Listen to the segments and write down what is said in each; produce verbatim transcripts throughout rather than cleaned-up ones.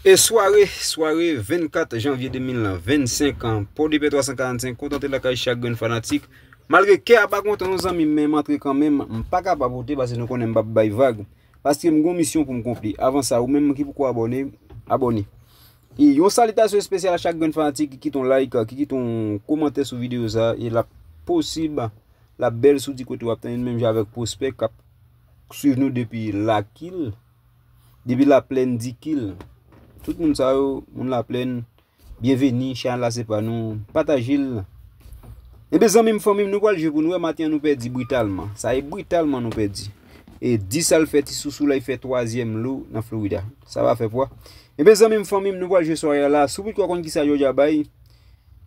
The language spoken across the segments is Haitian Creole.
E sware, sware vennkat janvye de mil vennsenk an, Pòdepè twa san karannsenk kontante lakay chak grenn fanatik. Malgre kè a pa kontan non zanmi m, men m antre kanmenm, m pa kapab wote paske nou konnen m p ap bay vag. Paske m gon misyon pou m konpli. Avan sa, ou menm ki poko abòne, abòne. E yon salitasyon espesyal a chak grenn fanatik ki kite yon like, ki kite yon kòmantè sou videyo sa, e l ap posib, l ap bèl si w di kote w ap tann li, menm jan avèk pwospè k ap swiv nou depi Lakil, depi Laplèn Dikil. Tout moun sa yo, moun Laplèn, byenveni, chanèl la se pa nou, pataje l. Enben zanmi m, fanmi m, nou pral jwe pou nou wè, maten an nou pèdi britalman. Sa e britalman nou pèdi. E dis al fè ti sousou la, li fè twazyèm lo nan Florida. Sa va fè pwa. Enben zanmi m, fanmi m, nou pral jwe sware a la. Si w potko konn kisa Georgia bay,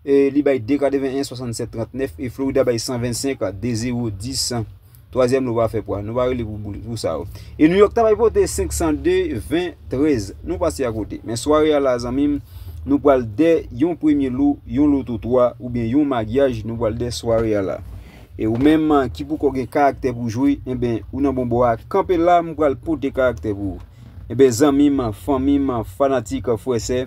e li bay de katreven en, swasannsèt, trannèf, e Florida bay san vennsenk, de zewo, dis. Twazyèm lo pa fè pwa. Nou pa rele pou boul, pou sa yo. E New York ta bay pote senk san de, ven, trèz. Nou pase akote. Men sware a la, zanmi m, nou pral dè yon premye lo, yon loto twa, oubyen yon maryaj, nou pral dè sware a la. E ou menm ki poko gen karaktè pou jwe, enben, ou nan bon bò a, kanpe la, m pral pote karaktè pou ou. Enben, zanmi m, fanmi m, fanatik, frè, sè,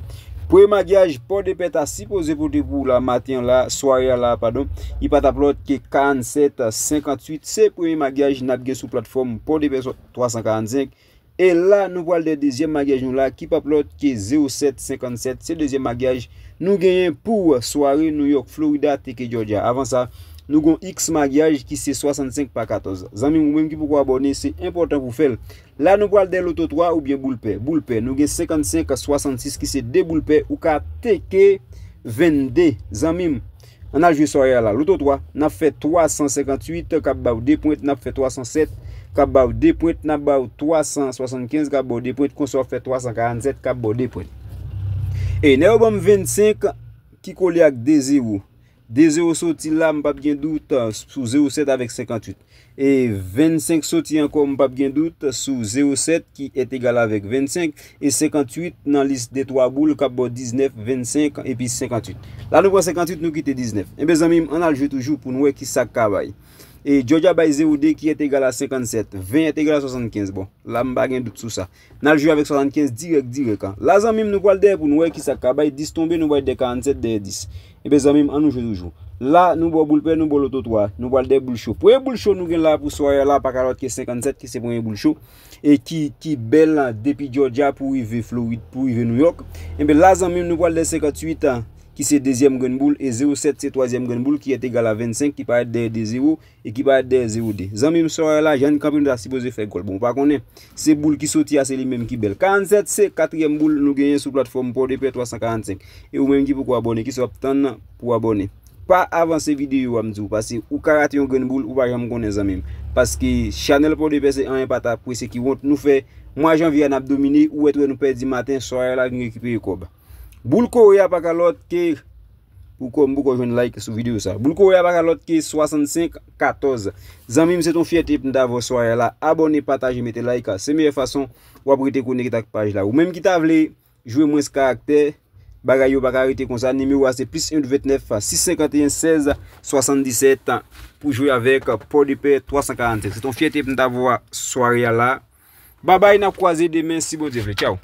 premye maryaj Pòdepè ta sipoze pote pou ou la, maten an la, sware a la, padon, li pa t ap lòt ke karannsèt senkantuit. Se premye maryaj n ap gen sou platfòm Pòdepè twa san karannsenk. E la, nou pral dè dezyèm maryaj nou la, ki p ap lòt ke zewo sèt senkannsèt. Se dezyèm maryaj nou genyen pou sware New York, Florida, T K, Georgia. Avan sa, nou gon X maryaj ki se swasannsenk pa katòz. Zanmi m, ou menm ki poko abòne, se enpòtan pou w fè l. La, nou pral dè loto twa oubyen boul pè. Boul pè, nou gen senkannsenk swasannsis ki se de boul pè, ou ka teke vennde. Zanmi m, ann al jwe sware a la. Loto twa, n ap fè twa san senkantuit k ap ba w de pwent, n ap fè twa san sèt k ap ba w de pwent, n ap ba w twa san swasannkenz k ap ba w de pwent, konsa w ap fè twa san karannsèt k ap ba w de pwent. E nèg yo ban m vennsenk ki kole ak de zewo. De zewo soti la, m p ap gen dout, uh, sou zewo sèt avèk senkantuit. E vennsenk soti ankò, m p ap gen dout, sou zewo sèt ki entegal avèk vennsenk, e senkantuit nan lis de twa boul k ap ba w diznèf, vennsenk epi senkantuit. La nou pran senkantuit, nou kite diznèf. Enben zanmi m, ann al jwe toujou pou n wè kisa k ka bay. E Georgia bay zewo de ki entegal a senkannsèt, ven entegal a swasannkenz. Bon, la m pa gen dout sou sa. N al jwe avèk swasannkenz dirèk, dirèk, an. La, zanmi m, nou pral dèyè pou n wè kisa k ka bay dis tonbe, nou pral dèyè karannsèt dèyè dis. Enben, zanmi m, ann nou jwe toujou. La, nou ba w boul pè, nou ba w loto twa, nou pral dèyè boul cho. Premye boul cho nou gen la pou sware a la, pa ka lòt ke senkannsèt, ki se premye boul cho, e ki, ki bèl, an, depi Georgia pou rive Florid, pou rive New York. Enben, la, zanmi m, nou pral dèyè senkantuit, an, ki se dezyèm grenn boul, e zewo sèt se twazyèm grenn boul, ki entegal a vennsenk, ki parèt dèyè de zewo, e ki parèt dèyè zewo de. Zanmi m, sware a la, jan n kanpe, nou ta sipoze fè gòl. Bon, ou pa konnen, se boul ki soti a, se li menm ki bèl. Karannsèt se katriyèm boul nou genyen sou platfòm Pòdepè twa san karannsenk. E ou menm ki poko abòne, kisa w ap tann pou w abòne? Pa avanse videyo a, m di w, paske ou ka rate yon grenn boul, ou pa janm konnen, zanmi m. Paske chanèl Pòdepè se anyen pa ta presye ki wont. Nou fè mwa janvye a n ap domine, ou wè, wè nou pèdi maten, sware a la vin rekipere kòb. Boul kore a pa ka lòt ke, pou kò m poko jwenn like sou videyo sa. Boul kore a pa ka lòt ke swasannsenk katòz. Zanmi m, se t on fyète pou m ta vè w sware a la. Abòne, pataje, mete like. Se meyè fason w ap rete konekte ak paj la. Ou menm ki ta vle jwe mwens karaktè, bagay yo pa ka rete konsa. Nimewo a se plis en vennèf sis senkanteyen sèz swasanndisèt pou jwe avèk Pòdepè twa san karannsenk. Se t on fyète pou m ta vè w sware a la. Babay, n ap kwaze demen si Bondye vle. Tchaw.